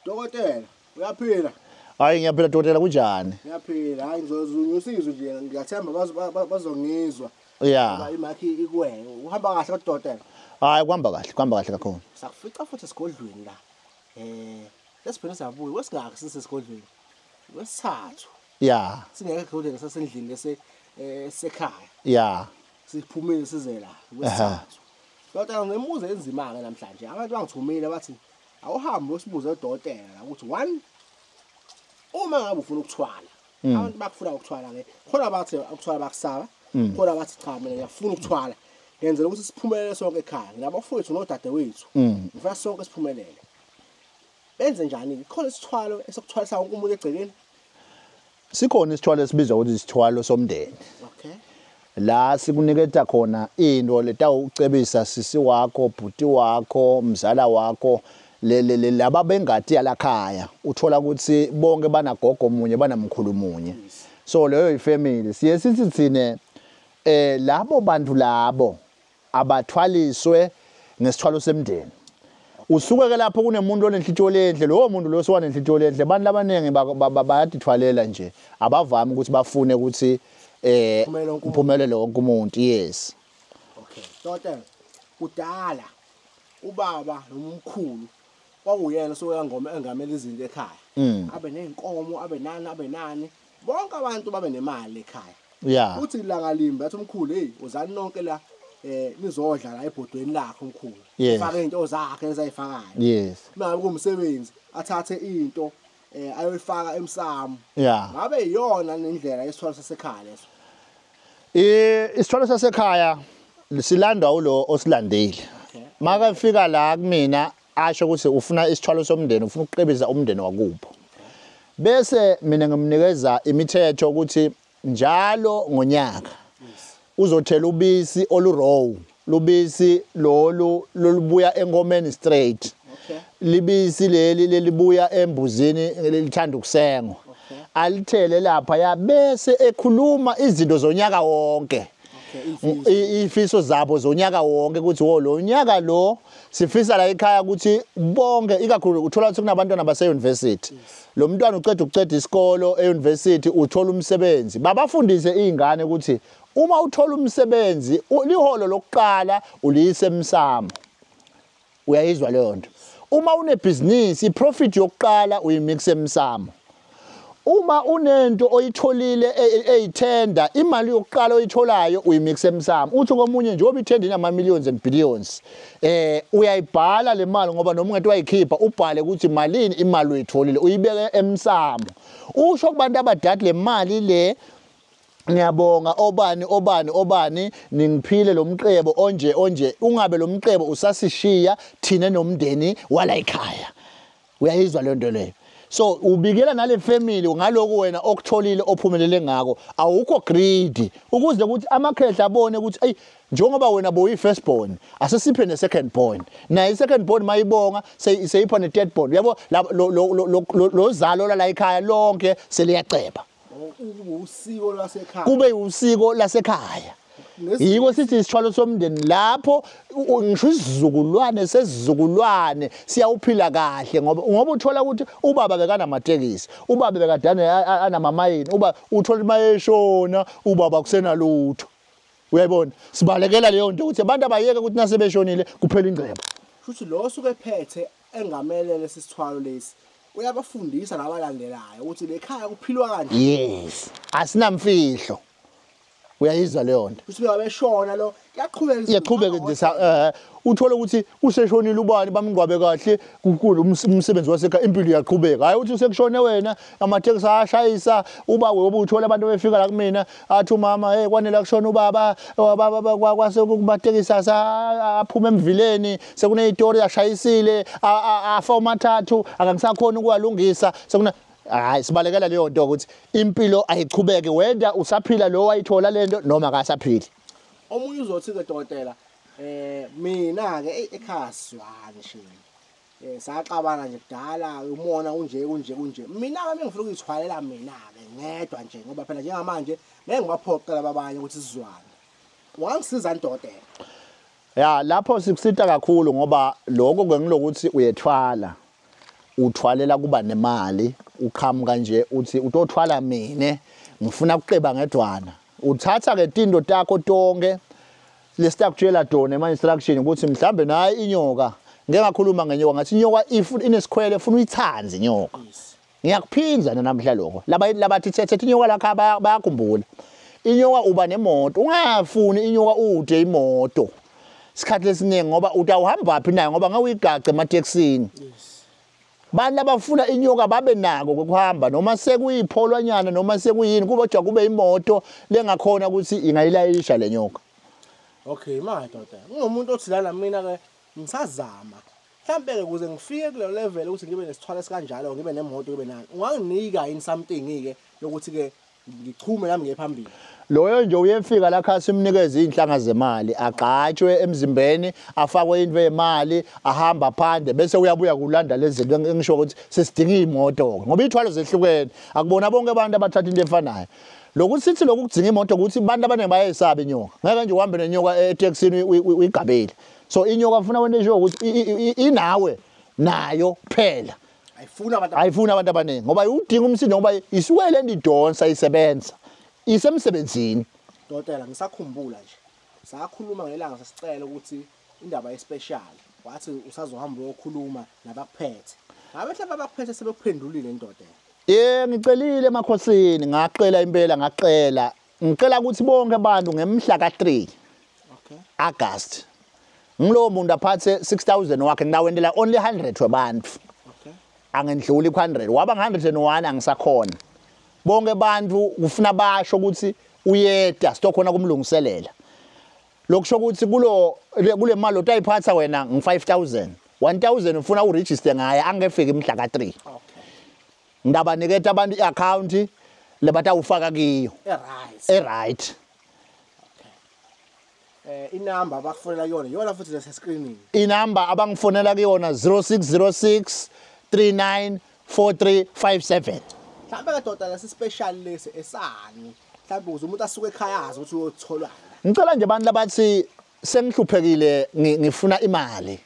Dokotela, uyaphila? Hayi ngiyaphila dokotela, kunjani? Ngiyaphila. Hayi ngizozungusizwe nje, ngiyathemba bazongizwa. Yeah. Imakhi ikuwena. Uhamba kahle kodokotela? Hayi kuhamba kahle, kuhamba kahle kakhulu. Sakufica futhi esigodlweni la. Lesiphinde sabuya, kwesingaki sisesigodlweni? Kwesithathu. Yeah. Singeke esigodlweni sasendlini lese sekhaya. Yeah. Siphumile size la kwesithathu. Dokotela ngemibuzo enzima ke namhlanje. Abantu bangithumile bathi awuhambe usibuze udokotela ukuthi one uma ngabe ufuna ukuthwala, abantu bakufuna ukuthwala ke, khona bathi ukuthwala bakusaba, khona bathi cha mina ngiyafuna ukuthwala. Ngenzela ukuthi siphumelele sonke ekhaya. Nabafowethu nodadewethu. Ngifuna sonke siphumelele. Benze njani? Khona isithwalo esokuthwalisa wonke umuntu egcekeni? Sikhona isithwalo esibizwa ukuthi isithwalo somndeni. Okay. La sikuniketa khona into letawucebisa sisi wakho, bhuti wakho, mzala wakho, laba bengati yalakhaya. Uthola ukuthi bonke banagogo munye, banamkhulu munye. So leyo ifamily. Siye sithi thine labo bantu labo abathwaliswe ngesithwalo semndeni. Usuke ke lapho kunemuntu onenhlitiyo lenhle, lowo muntu lo sowanenhlitiyo lenhle, abantu labaningi bayadithwalela nje, abavami ukuthi bafune ukuthi kuphumelele wonke umuntu. Yes. Okay. Dokotela, kudala ubaba nomkhulu kwakuyena osuyangoma engamela izinto ekhaya. Abe nezinkomo, abe nani, abe nani. Bonke abantu babe nemali ekhaya. Yeah. Uthi ilanga limbi athi umkhulu, hey, uzani nonke la nizodla la ebhodweni lakhe umkhulu. Ufake into zakhe ezayifakayo. Yes. Uma kuwumsebenzi athathe into ayoyifaka emsamo. Yeah. Ngabe iyona nendlela yesithwalo sasekhaya leso? Isithwalo sasekhaya silandwa ulo osilandile. Makafika la kumina asho ukuthi ufuna isithwalo somndeni, ufuna ukuqebisa umndeni wakubo. Bese mina ngimnikeza imithetho ukuthi njalo ngonyaka uzothela ubisi olurow, lubisi lolu lolubuya enkomeni straight. Libisi leli lelibuya embuzini lelithanda ukusengwa. Alithele lapha ya bese ekhuluma izinto zonyaka wonke. Ifiso zabo zonyaka wonke ukuthi wo lo nyaka lo sifisa la ekhaya ukuthi bonke, ikakhulu uthola ukuthi kunabantwana base university. Lo mntwana uceda ukuceda isikolo e university uthola umsebenzi. Babafundise izingane ukuthi uma uthola umsebenzi liholo lokuqala uliyise emsamo. Uyayizwa leyo nto. Uma unebhizinisi iprofit yokuqala uyimixe emsamo. Uma unento oyitholile eyithenda, imali yokuqala oyitholayo uyimixe emsamo. Uthi komunye nje oba ithenda inama millions and billions, uyayibhala le mali ngoba noma ungathi wayikhipha ubhale ukuthi malini imali oyitholile uyibeke emsamo. Usho kubantu abadala le mali le ngiyabonga obani obani obani ningiphile lo mqebo onje onje, ungabe lo mqebo usasishiya thina nomndeni wala ekhaya. Uyayizwa le nto leyo. So ubikela nale family ngaloko wena okutholile ophumelele ngako, awukho greedy ukuze ukuthi amakhehla abone ukuthi ey njengoba wena boyi first born asesiphe ne second born, naye i second born mayibonga seyipha ne third born. Uyabo lo zalo la ekhaya lonke seliyaceba. Usiko lasekhaya, kube usiko lasekhaya. Yiko sithi isithwalo somndeni lapho ngisho isizukulwane sesizukulwane siyawuphila kahle, ngoba uthola ukuthi ubaba bekanamatekisi, ubaba bekadane anamamayini, uba uthola mayeshona ubaba kusenalutho. Uyayibona, sibalekela leyo nto ukuthi abantu abayeke ukuthi nasebeshonile kuphela ingcebo. Futhi lo osuke ephethe engamelele lesithwalo lesi uyabafundisa nabalandelayo ukuthi lekhaya kuphilwa kanje. Yes, asinamfihlo. Uyayizwa leyo nto. Futhi bebeshona lo kuyaqhubeka, iyaqhubeka nje. Uthola ukuthi useshonile ubani bamngcwabe kahle kukhulu umsebenzi wasekhaya, impilo iyaqhubeka. Hayi uthi usekushone wena amatekisi ayashayisa uba wewe uthola abantu befika la kumina athi umama hey kwanela kushona ubaba kwase kubatekisi aphuma emvileni sekunezitori ashayisile afa umathathu akangisakhona ukuwalungisa sekuna. Hayi sibalekela leyo nto ukuthi impilo ayichubeke, wenda usaphila lo wayithola lento noma akasaphili. Omunye uzothi ke dokotela mina ke ekhaya sizwana nje, saxabana nje kudala umona unje kunje kunje. Mina ke ngifuna ukuyithwalela mina ke ngedwa nje ngoba phela njengamanje ngeke ngibaphoqe laba abanye ukuthi sizwane. Wangisiza dokotela? Ya lapho sikusita kakhulu ngoba lokho ngilokuthi uyethwala. Uthwalela kuba nemali, uqhamuka nje uthi utothwala mina ngifuna ukuqeba ngedwana. Uthatha ke tindo takho tonke lestakutshela tona ema instruction ukuthi mhlambe nayi inyoka. Ngeke ngakhuluma ngenyoka ngathi inyoka inesikhwele ufuna uyithanze inyoka. Ngiyakuphinza namhla lokho. Laba labathi thethe inyoka lakha bayakhumbula. Inyoka uba nemoto, ungafuni inyoka ude imoto. Isikhathi lesiningi ngoba utawuhamba phi nayo ngoba ngawuyigace ematekisini. Bantu abafuna inyoka babe nako ukuhamba noma sekuyipholwanyana noma sekuyini kuba kube imoto lengakhona ukuthi ingayilayisha le nyoka. Okay madoda, ngingumuntu othi lana mina ke ngisazama. Mhlambe ke ukuze ngifike kuleyo level ukuthi ngibe nesithwalo esikanjalo, ngibe nemoto, ngibe nani. Unganginika yini something ke yokuthi ke ngichume nami ngiye phambili? Loyo nje uyefika la khasi imnikeze inhlanga zemali, agqatshwe emzimbeni, afakwe into yemali, ahamba phandle bese uyabuya kulanda lezi zinto engisho ukuthi sesidinga imoto ngoba ithwalo zehlukene. Akubona bonke abantu abathatha into efanayo. Lokhu sithi lokhu kudinga imoto ukuthi abantu abaningi bayayisaba inyoka. Ngeke nje uhambe nenyoka etekisini uyigabele. So inyoka ufuna wena esho ukuthi inawe nayo kuphela. Ayifuna abantu abaningi ngoba udinga umsindo ngoba isuke le ndidonsa isebenza. Isemsebenzini. Dokotela ngisakhumbula nje. Sakhuluma ngelanga sasicela ukuthi indaba especial wathi usazohamba uyokhuluma nabakuphethe. Ngabe mhlawumbe abakuphethe sebekuphendulile indodela? Ngicelile emakhosini, ngaqela impela ngaqela. Ngicela ukuthi bonke abantu ngemhla ka3. Okay. August. Ngilowo muntu aphathe 6000 wakhe ngawendela only 100 wabantu. Okay. Angendluli ku100. Waba 101 angisakhona. Bonke abantu kufuna basho ukuthi uyeda sitokhona kumlungiselela. Lokusho ukuthi kule mali otayiphatha wena ngi5000. 1000 ufuna uregister ngaye angefiki imhla ka3. Okay. Ndabaniketa abantu iaccount lebatawufaka kiyo. Right. Right. Okay. Inamba abakufonela kuyona iyona futhi lese screening. Inamba abangifonela kuyona 0606 394357. Mhlawumbe ke doda lesi special lesi esani. Mhlawumbe ukuze umuntu asuke ekhaya azi ukuthi uyotholwa. Ngicela nje abantu labathi sengihluphekile ngifuna imali.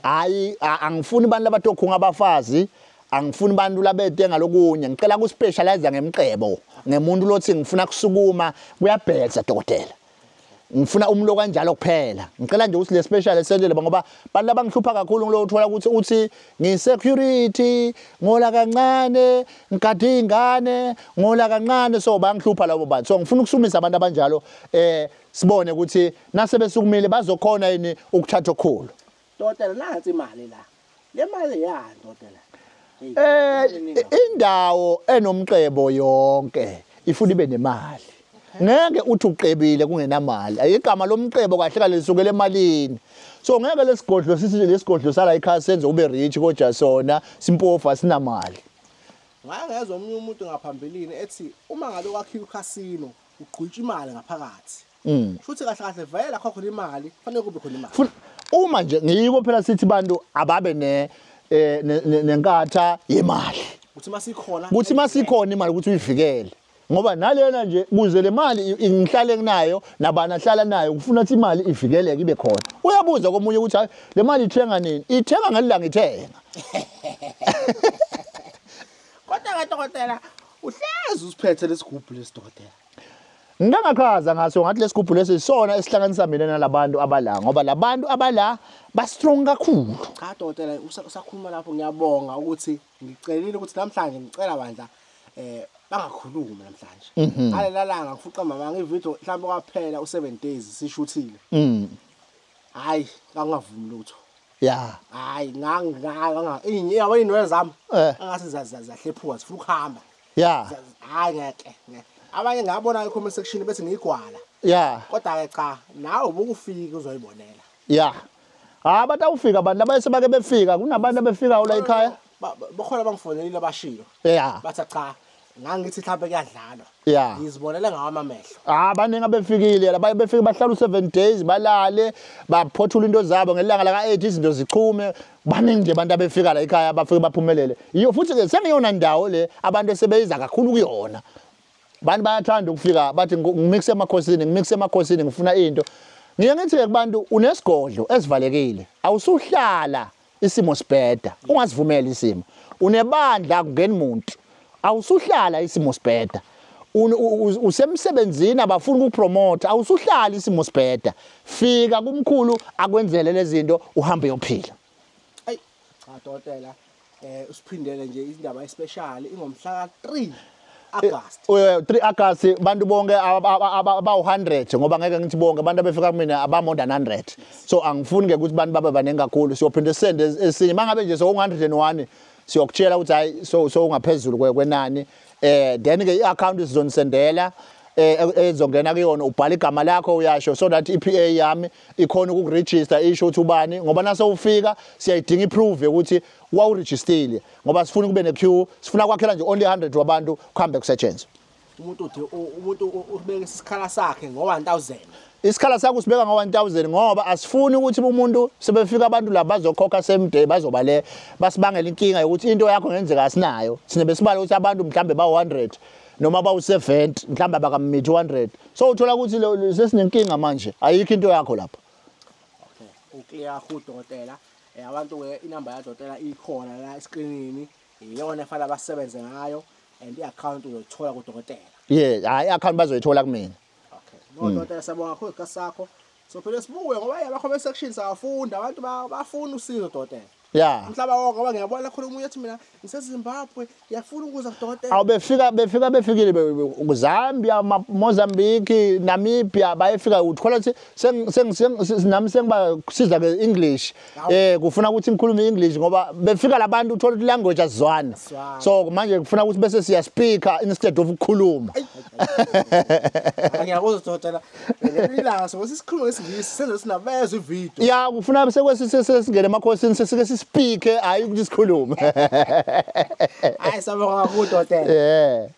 Hayi angifuni abantu labatokhunga abafazi, angifuni abantu labete ngalokunye. Ngicela ku specialize ngemqebo, ngemuntu lothi ngifuna kusukuma kuyabhetha dokotela. Ngifuna umlo kanjalo kuphela. Ngicela nje ukuthi le special esendele ngoba abantu abangihlupha kakhulu ngilothola ukuthi uthi ngi security ngola kancane, ngigade ingane, ngola kancane, so bangihlupha labo bantu. So ngifuna ukusumisa abantu abanjalo sibone ukuthi nasebesukumile bazokhona yini ukuthatha okukhulu. Dokotela nansi imali la. Le mali yani dokotela? Indawo enomqebo yonke ifuna ibe nemali. Ngeke uthi uqebile kungenamali. Igama lomqebo kahle kahle lisukela emalini. So ngeke lesigodlo sithi lesigodlo sala ekhaya senze ube rich kodwa sona simpofu sinamali. Ngangezwe omunye umuntu ngaphambilini ethi uma ngabe kwakhiwa ucasino ugqwitsha imali ngaphakathi. Futhi kahle kahle vele akho khona imali, kufanele kube khona imali. Uma nje ngiyiko phela sithi bantu ababe ne nenkatha yemali. Kuthi masikhona imali ukuthi uyivikele. Ngoba nalena nje kuze le mali ngihlale kunayo nabana ahlala nayo kufuna ukuthi imali ivikeleke ibe khona. Uyabuza komunye ukuthi hayi le mali ithenga nini? Ithenga ngelanga ithenga. Kodwa ke dokotela uhlezi usiphethe lesigubhu lesidokotela. Ngingakaza ngaso ngathi lesigubhu lesi sona esihlanganisa mina nalabantu abala ngoba labantu abala ba strong kakhulu. Cha dokotela usakhuluma lapho ngiyabonga ukuthi ngicelile ukuthi namhlanje ngicela bandla bangakhulumi namhlanje. Ngalela ngifuqa mama ngevideo mhlawumbe kwaphela u7 days sishuthile. Hayi ngangavumi lutho. Yeah. Hayi nganga inyawo inwele zami angathi zahlephuka zifuna ukuhamba. Yeah. Hayi ngeke. Abanye ngabona i comment section bethi ngiyigwala. Yeah. Kodwa ke cha nawe ubukufika uzoyibonela. Yeah. Ah batawufika abantu abayese bake befika kunabantu abefika la ekhaya. Bakhona bangifonelile bashilo. Yeah. Bathi cha ngangithi mhlawumbe kuyadlalwa. Yeah. Ngizibonele ngawo amehlo. Ah baningi abefikile labaye befika bahlala u7 days balale baphothula into zabo ngelanga la ka8 izinto zichume. Baningi nje abantu abefika la ekhaya bafike baphumelele. Iyo futhi ke sengiyona ndawo le abantu esebeyiza kakhulu kuyona. Abantu bayathanda ukufika bathi ngimixe emakhosini, ngimixe emakhosini ngifuna into. Ngiye ngithi ke kubantu unesigodlo esivalekile. Awusuhlala isimo sibheda. Ungasivumeli isimo. Unebandla akungeni muntu, awusuhlala isimo sibheda. Usemsebenzini abafuna ukupromote, awusuhlala isimo sibheda. Fika kumkhulu akwenzele lezi zinto uhambe uyophila. Ayi cha dokotela, usiphindele nje indaba especial ingomhla ka3 August. 3 August bantu bonke abawu100, ngoba ngeke ngithi bonke abantu abefika kumina aba more than 100. So angifuni ke ukuthi abantu babe baningi kakhulu, siyophinde sende esinye. Mangabe nje so 101 siyokutshela ukuthi hayi so ungaphezulu kwenani. Then ke iaccount sizonisendela ezongena kuyona, ubhala igama lakho uyasho so that iPA yami ikhona ukukuregister isho ukuthi ubani, ngoba nase ufika siyayidinga iproof ukuthi wawuregistile, ngoba sifuna kube nequeue, sifuna kwakhela nje only 100 wabantu kuhambe kusetshenzwe. Umuntu ubeka isikhala sakhe ngo1000. Isikhala sakho usibeka ngo1000 ngoba asifuni ukuthi umuntu sebefika abantu la bazokhokha same day bazoba le basibangela inkinga yokuthi into yakho ngenzeka asinayo. Sine besibala ukuthi abantu mhlambe ba100 noma bawu70 mhlambe abakammithi 100. So uthola ukuthi sesinenkinga manje, ayikho into yakho lapha. Okay, uclear kakhulu dokotela. Abantu ke inamba ya dokotela ikhona la escreenini, iyona efana basebenze ngayo and iaccount uzoyithola kudokotela. Yeah, hayi iaccount bazoyithola kumina. No dokotela, siyabonga kakhulu isikhathi sakho. So phela sibuye ngoba yabakho section sawafunda abantu bafuna usizo dokotela. Yeah. Umhlaba wonke ngoba ngiyabona khona umunye ethi mina ngiseZimbabwe ngiyafuna ukuza kudokotela. Awu befika befikile kuZambia, Mozambique, Namibia bayefika uthola ukuthi nami sengibasiza ngeEnglish. Kufuna ukuthi ngikhulume English ngoba befika labantu uthola ukuthi language azizwani. So manje kufuna ukuthi bese siya speaker instead of ukukhuluma. Ngiyakuzwa dokotela. Ilanga sokuthi sikhulume ngesiNgisi senze sinabezwe ivideo. Yeah, kufuna sekwesingene emakhosini sesike speak hayi ukuthi sikhulume. Hayi sabonga kakhulu dokotela. Yeah.